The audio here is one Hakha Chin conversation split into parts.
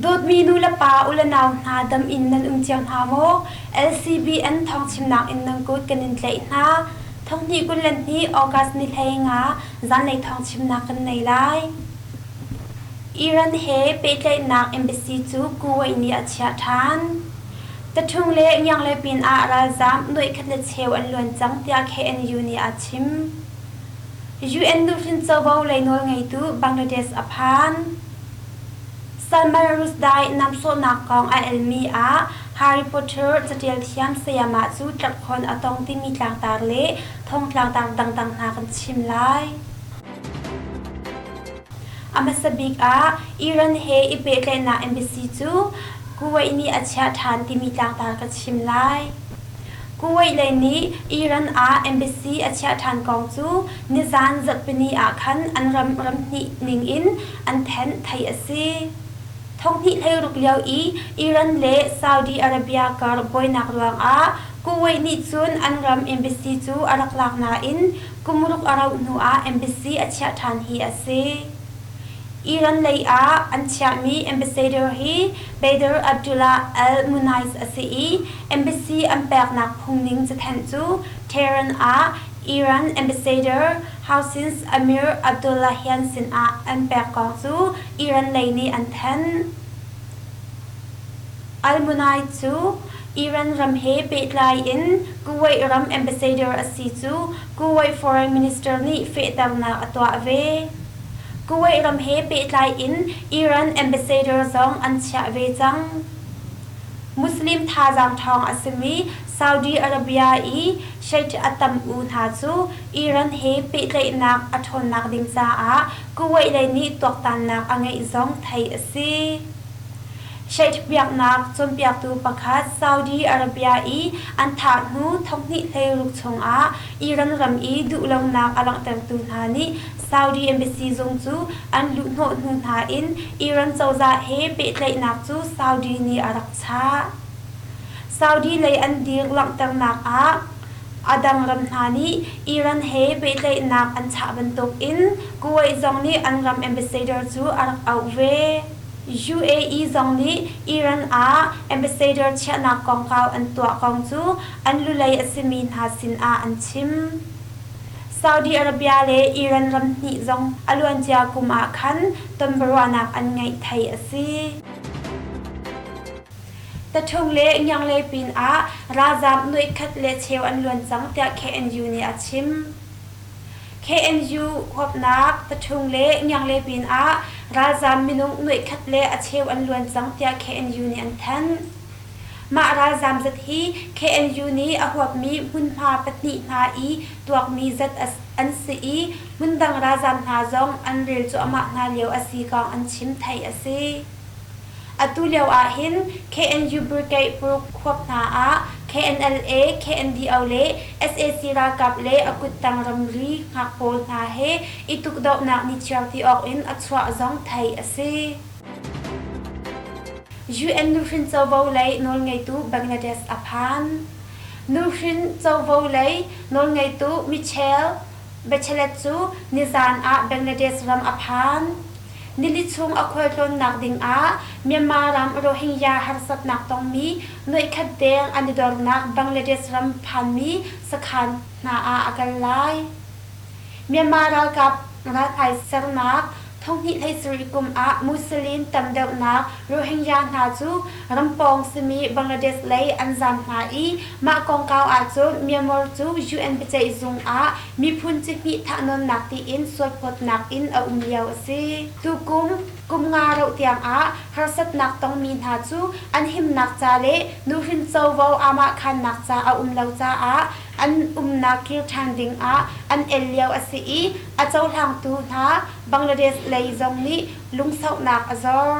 Dawtmi nu le pa u le nau hna dam in nan um cio hna maw? LCBN thawngchimnak in nan kut kan in tlaih hna. Thonghnih 22 August ni 15 zanlei thawngchimnak kan nei lai. Iran he pehtlaihnak embassy cu Kuwait nih a chiah ṭhan. Taṭhung le Ngiangle pinah ralzaam nuaih khat le cheu an luan cang tiah KNU nih a chim. UN nuhrin covo lei nawlngeitu Bangladesh a phan. Salman Rushdie namsawhnak kong a elmi ah Harry Potter caṭial thiam sayamah cu tlerhkhawn a tong timi tlangtar le thong tlangtar dangdang hna kan chim lai. A hmasa bik ah Iran he i pehtlaihnak embassy cu Kuwait nih a chiah ṭhan timi tlangtar ka chim lai. Kuwait lei nih Iran ah embassy a chiah ṭhan kong cu nizan zarhpini ah khan an ram ramhnih ningin an thenh theih a si. Thonghnih 16 lio i Iran le Saudi Arabia kar buainak ruangah Kuwait nih cun an ram embassy cu a rak lak nain kum ruk a rauh hnuah embassy a chiah ṭhan hi a si. Iran lei ah an chiahmi ambassador hi Badr Abdullah al-Munais a si i embassy an peknak phungning cathanh cu Tehran ah Iran ambassador Hossein Amir Abdollahian sinah an pek kong cu Iran lei nih an thanh. Al-Munai cu Iran ram he pehtlai in Kuwait ram ambassador a si cu Kuwait foreign minister nih fehternak a tuah ve. Kuwait ram he pehtlai in Iran ambassador zong an chiah ve cang. Muslim thazaang ṭhawng a simi Saudi Arabia i Sheikh a tam-u hna cu Iran he pehtlaihnak a ṭhawnnak ding caah Kuwait lei nih tuaktannak a ngeih zong theih a si. Sheikh biaknak cawnpiaktu pakhat Saudi Arabia i an thah hnu thonghnih 16 chungah Iran ram i duhlonak a langhtertu hna nih Saudi embassy zung cu an luhhnawh hnu hna in Iran cozah he pehtlaihnak cu Saudi nih a rak chah. Saudi lei an dir langhternak ah a dang ram hna nih Iran he pehtlaihnak an chah bantukin Kuwait zong nih an ram ambassador cu a rak auh ve. UAE zong nih Iran ah ambassador chiahnak kongkau an tuah kong cu an lulei a simi hna sinah an chim. Saudi Arabia le Iran ram hnih zong a luancia kum ah khan tonbiaruahnak an ngeih thai a si. Taṭhung le Ngianglei pinah ralzaam nuaih khat le cheu an luan cang tiah KNU nih a chim. KNU huapnak Taṭhung le Ngianglei pinah ralzaam minung nuaih khat le a cheu an luan cang tiah KNU nih an thanh. Mah ralzaam zat hi KNU nih a huapmi hmunhma pahnih hna i tuakmi zat an si i hmundang ralzaam hna zong an rel cuahmah hna lio a si kong an chim theih a si. Atu lio ahhin KNU Brigade paruk huap hna ah KNLA, KNDO le sac ralkap le a kuttang ramri hngak pawl hna he i tukdohnak nichiar ti awk in a chuah zong theih a si. UN nuhrin covo lei nawlngeitu Bangladesh a phan. Nuhrin covo lei nawlngeitu Michelle Bachelet cu nizaan ah Bangladesh ram a phan. Nili chung a khualtlawnnak dingah Myanmar ram Rohingya harsatnak tongmi nuaihkhat deng an i dornak Bangladesh ram phanmi sakhan hna ah a kal lai. Myanmar ralkap ralhai sernak thonghnih 17 kum ah Muslim tam deuhnak Rohingya hna cu rampawng simi Bangladesh lei an zaam hna i mah kongkau ahcun Myanmar cu UN biaceih zung ah miphun cihmih thahnawnnak tiin sualphawtnak in a um lio a si. Tukum kum nga rauh tiangah harsatnak tongmi hna cu an himnak ca le nuhrin covo aamahkhannak ca a um lo caah an umnak kir ṭhan dingah an el lio a si i a cohlangtu hna Bangladesh lei zong nih lungsauhnak a zor.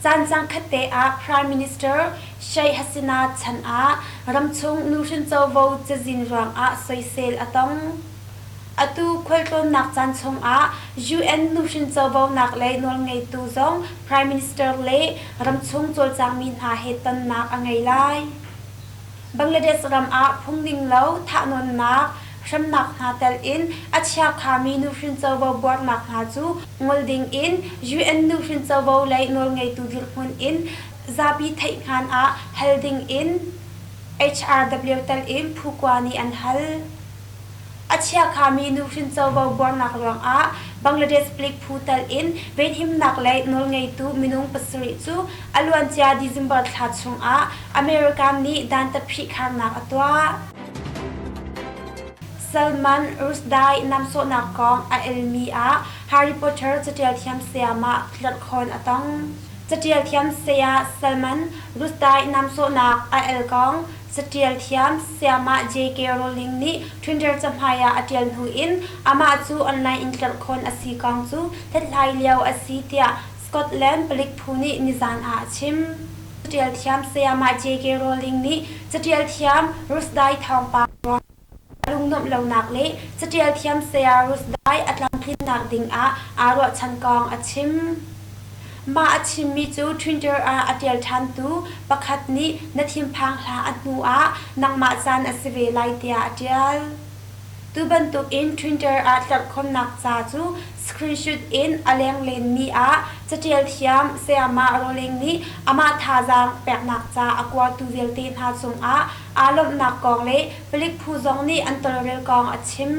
Caan cangkhat te ah Prime Minister Sheikh Hasina chan ah ramchung nuhrin covo cazin ruangah soisel a tong. Atu khualtlawnnak caan chungah UN nuhrin covonak lei nawlngeitu zong Prime Minister le ramchung cawlcangmi hna he tonnak a ngei lai. Bangladesh ram ah phungninglo thahnawnnak, hremnak hna telh in a chiakhami nuhrin covo buarnak hna cu ngol ding in UN nuhrin covo lei nawlngeitu dirhmun in zapi theihhngan ah hal ding in HRW telh in phu kua nih an hal. A chiakhami nuhrin covo buarnak ruangah Bangladesh palik phu tal in venhimnak lei nawlngeitu minung pasarih cu a luancia December thla chungah American nih dantat phihkharnak a tuah. Salman Rushdie namsawhnak kong a elmi ah Harry Potter caṭial thiam sayamah tlerhkhawn a tong. Caṭial thiam saya Salman Rushdie namsawhnak a el kong Caṭial thiam sayamah J.K. Rowling nih Twitter cahmai ah a ṭial hnu in amah cu online in tlerhkhawn a si kong cu hlathlai lio a si tiah Scotland palik phu nih nizan ah a chim. Caṭial thiam sayamah J.K. Rowling nih caṭial thiam Rushdie thawngpang ruang a lungnuamh lonak le caṭial thiam saya Rushdie a tlamtlinnak dingah aa ruahchan kong a chim. Mah a chimmi cu Twitter ah a ṭial ṭhantu pakhat nih na thinphang hlah a hnu ah nangmah caan a si ve lai tiah a ṭial. Tu bantukin Twitter ah tlerhkhonnak ca cu screenshot in a leng lenmi ah caṭial thiam sayamah Rowling nih amah thazaang peknak ca a kuatu vialte hna cungah aa lawmhnak kong le palik phu zong nih an tawlrel kong a chim.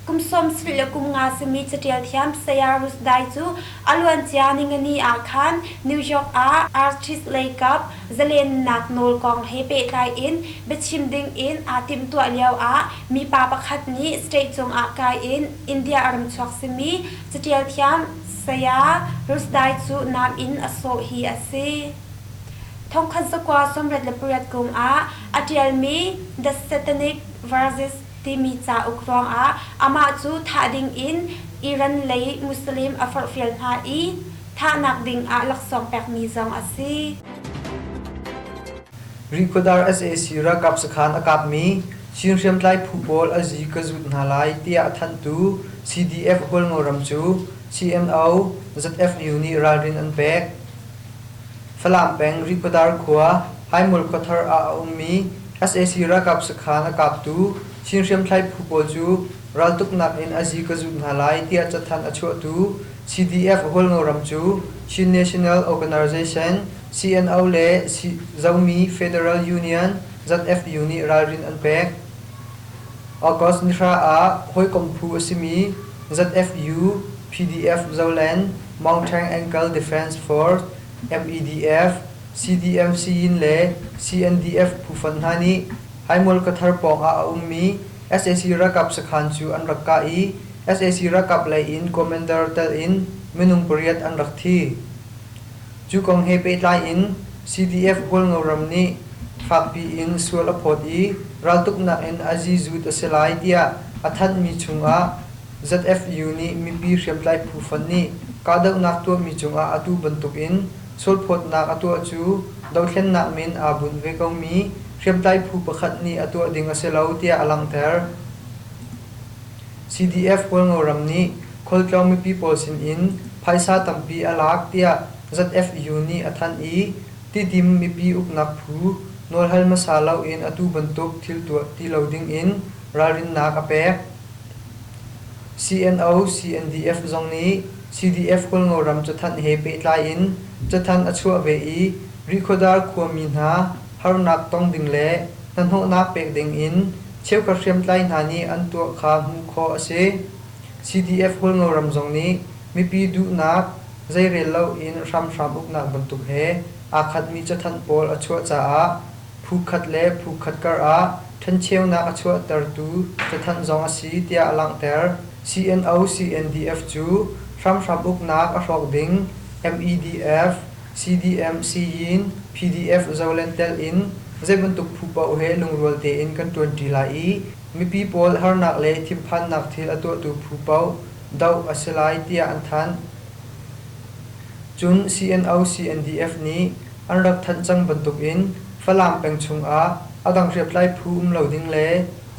Kum 70 le kum nga simi caṭial thiam Saya Rushdie cu a luancia ningani ah khan New York ah artist lei kap zalennak nawl kong he pehtlai in biachim ding in aa timhtuah lio ah mipa pakhat nih stage cungah kai in India ramchuak simi caṭial thiam Saya Rushdie cu nam in a sawh hi a si. Thongkhat zakua 88 kum ah a ṭialmi The Satanic Verses timi cauk ruangah amah cu thah dingin Iran lei Muslim a forhfial hna i thahnak dingah laksawng pekmi zong a si. Rihkhawdar sac ralkap sakhan a kapmi Chin hriamtlai phu pawl a zi ka zut hna lai tiah a thanhtu CDF Hualngoram cu CNO ZFU nih ralrin an pek. Falam peng Rihkhawdar khua Haimual khuathar ah a ummi sac ralkap sakhan a kaptu Chin hriamtlai phu pawl cu raltuknak in a zi ka zut hna lai tiah cathanh a chuahtu CDF Hualngoram cu Chin National Organization CNO le Zomi Federal Union ZFU nih ralrin an pek. August nihra ah hawikom phu a simi ZFU, PDF Zoland, Mountain Ankle Defense Force, MEDF, CDM-Siyin le CNDF phu fonh hna nih Haimual khuathar pawngah a ummi sac ralkap sakhan cu an rak kah i sac ralkap lei in commander telh in minung pariat an rak thi. Cu kong he pehtlai in CDF Hualngoram nih fakpi in sual a phawt i raltuknak in a zizut a si lai tiah a thanhmi chungah ZFU nih mipi hriamtlai phu fonh nih kahdohnak tuahmi cungah atu bantukin sualphawtnak a tuah cu dothlennak min aa bunh ve komi hriamtlai phu pakhat nih a tuah ding a si lo tiah a langhter. CDF Hualngoram nih khualtlawng mipi pawl sinin phaisa tampi a lak tiah ZFU nih a thanh i Tidim mipi uknak phu nawlhal hmasa loin atu bantuk thil tuah ti lo dingin ralrinnak a pek. CNO CNDF zong nih CDF Hualngoram cathanh he pehtlai in cathanh a chuah ve i Rihkhawdar khuami hna harnak tong ding le hnahnawhnak pek ding in cheukhat hriamtlai hna nih an tuah kha hmuh khawh a si. CDF Hualngoram zong nih mipi duhnak zeirel loin hramhram uknak bantuk he aa khatmi cathanh pawl a chuah caah phu khat le phu khat kar ah ṭhencheunak a chuahtertu cathanh zong a si tiah a langhter. CNO CNDF cu hramhram uknak a hrawk ding MEDF, CDM, Siyin, PDF Zoland telh in zeibantuk phu paoh he lungrual tein kan ṭuanṭi lai i mipi pawl harnak le thinphannak thil a tuahtu phu paoh doh a si lai tiah an thanh. Cun CNO CNDF nih an rak thanh cang bantukin Falam peng chungah a dang hriamtlai phu um lo ding le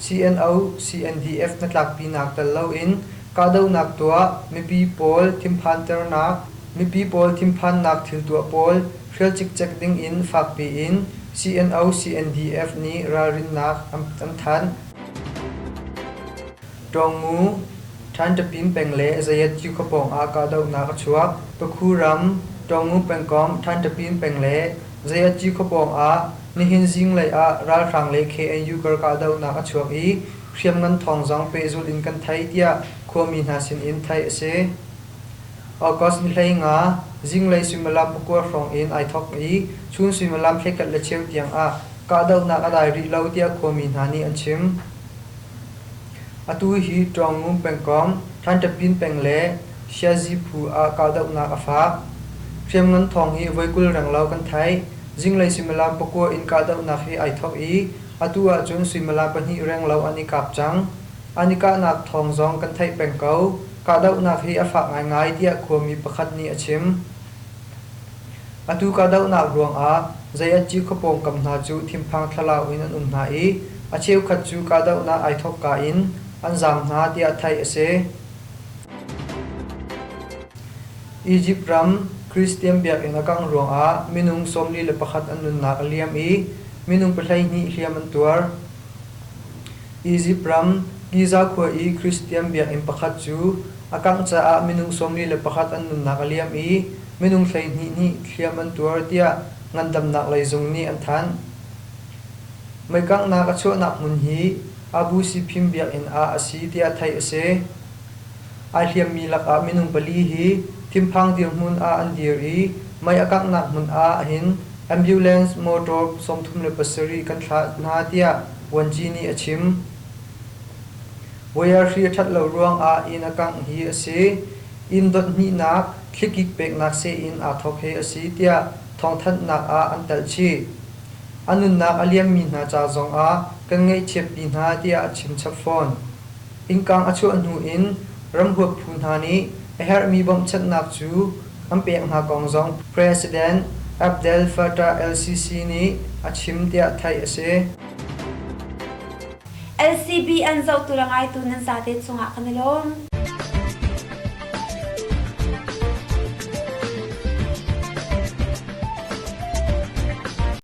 CNO CNDF hnatlakpinak tel loin kahdohnak tuah, mipi pawl thinphanternak, mipi pawl thinphannak thil tuah pawl hrial cikcek ding in fakpi in CNO CNDF nih ralrinnak an thanh. Ṭawngngu, Ṭhantapin peng le Zayatyu khua pawng ah kahdohnak a chuak. Pakhu ram, Ṭawngngu pengkomh, Ṭhantapin peng le Zayatyu khua pawng ah nihin zinglei ah ralhrang le KNU kar kahdohnak a chuak i hriamngan thawng zong pehzulh in kan theih tiah khuami hna sin in theih a si. August ni 15, zinglei suimilam 9 hrawng in ai thawk i chun suimilam 11 le cheu tiang ah kahdohnak a dai rih lo tiah khuami hna nih an chim. Atu hi Ṭawngngu pengkomh, Ṭhantapin peng le Siazi phu ah kahdohnak a fak. Hriamngan thawng hi voi 20 renglo kan theih. Zinglei suimilam 9 in kahdohnak hi ai thawk i atu ahcun suimilam 2 renglo an i kap cang. An i kahnak thawng zong kan theih peng ko. Kahdohnak hi a fak ngaingai tiah khuami pakhat nih a chim. Atu kahdohnak ruangah Zayatci khua pawngkam hna cu thinphang thlalau in an um hna i a cheukhat cu kahdohnak ai thawkka in an zaam hna tiah theih a si. Izipt ram Christian biakinn a kangh ruangah minung 41 an nunnak a liam i minung 12 hliam an tuar. Izipt ram Giza khua i Christian biakinn pakhat cu a kangh caah minung 41 an nunnak a liam i minung 12 nih hliam an tuar tiah ngandamnak lei zung nih an thanh. Meikanghnak a chuahnak hmun hi Abu Siphim biakinn ah a si tiah theih a si. Ai hliammi lakah minung pali hi thinphang dirhmun ah an dir i mei a kanghnak hmun ah hin ambulance motor 37 kan thlah hna tiah vuanci nih a chim. Wire hri a ṭhat lo ruangah inn a kangh hi a si. Inn dot hnihnak thlikik peknak seh in aa thawk hi a si tiah thawngthanhnak ah an telh chih. A nunnak a liammi hna ca zongah kan ngaihchiatpi hna tiah a chim chap fawn. Innkang a chuah hnu in ramhuap phu hna nih a herhmi bawmhchanhnak cu an pek hna kong zong President Abdel Fattah el-Sisi nih a chim tiah theih a si. LCB an zohtu le ngaitu nan zate cungah kan i lawm.